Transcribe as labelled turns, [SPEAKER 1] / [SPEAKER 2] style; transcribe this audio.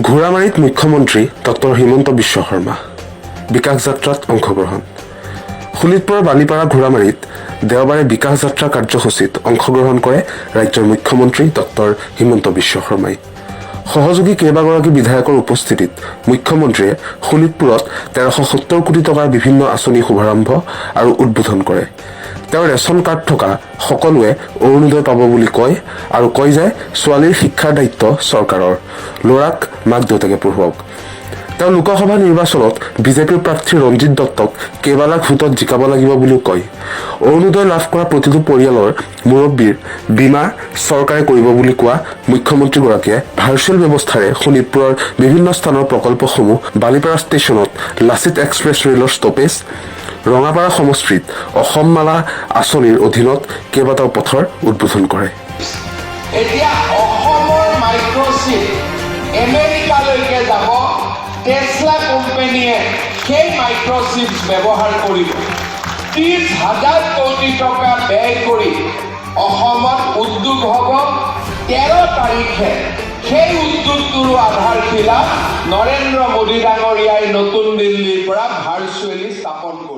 [SPEAKER 1] ঘোঁৰামাৰীত মুখ্যমন্ত্ৰী ডক্টৰ হিমন্ত বিশ্ব শৰ্মা বিকাশ যাত্ৰাত অংশগ্ৰহণ। শোণিতপুৰৰ বালিপাৰা ঘোঁৰামাৰীত দেওবাৰে বিকাশ যাত্ৰা কাৰ্যসূচীত অংশগ্ৰহণ কৰে ৰাজ্যৰ মুখ্যমন্ত্ৰী ডক্টৰ হিমন্ত বিশ্ব শৰ্মাই। সহযোগী কেইবাগৰাকী বিধায়কৰ উপস্থিতিত মুখ্যমন্ত্ৰীয়ে শোণিতপুৰত 1370 কোটি টকাৰ বিভিন্ন আঁচনি শুভাৰম্ভ আৰু উদ্বোধন কৰে। তেওঁ ৰেচন কাৰ্ড থকা সকলোৱে অৰুণোদয় পাব বুলি কয় আৰু কয় যে ছোৱালীৰ শিক্ষাৰ দায়িত্ব চৰকাৰৰ, ল'ৰাক মাক দেউতাকে পঢ়ুৱাওক। তেওঁ লোকসভা নিৰ্বাচনত বিজেপিৰ প্ৰাৰ্থী ৰঞ্জিত দত্তক কেইবা লাখ ভোটত জিকাব লাগিব বুলিও কয়। অৰুণোদয় লাভ কৰা প্ৰতিটো পৰিয়ালৰ মুৰব্বীৰ বীমা চৰকাৰে কৰিব বুলি কোৱা মুখ্যমন্ত্ৰীগৰাকীয়ে ভাৰ্চুৱেল ব্যৱস্থাৰে শোণিতপুৰৰ বিভিন্ন স্থানৰ প্ৰকল্পসমূহ, বালিপাৰা ষ্টেচনত লাচিত এক্সপ্ৰেছ ৰেলৰ ষ্টপেজ, ৰঙাপাৰা সমষ্টিত অসম মালা আঁচনিৰ অধীনত কেইবাটাও পথৰ উদ্বোধন কৰে।
[SPEAKER 2] এতিয়া অসমৰ মাইক্ৰ'চিপ আমেৰিকালৈকে যাব। টেছলা কোম্পানীয়ে সেই মাইক্ৰ'চিপছ ব্যৱহাৰ কৰিব। 30 হাজাৰ কোটি টকা ব্যয় কৰি অসমত উদ্যোগ হ'ব। 13 তাৰিখে সেই উদ্যোগটোৰো আধাৰশিলা নৰেন্দ্ৰ মোদী ডাঙৰীয়াই নতুন দিল্লীৰ পৰা ভাৰ্চুৱেলি স্থাপন কৰিব।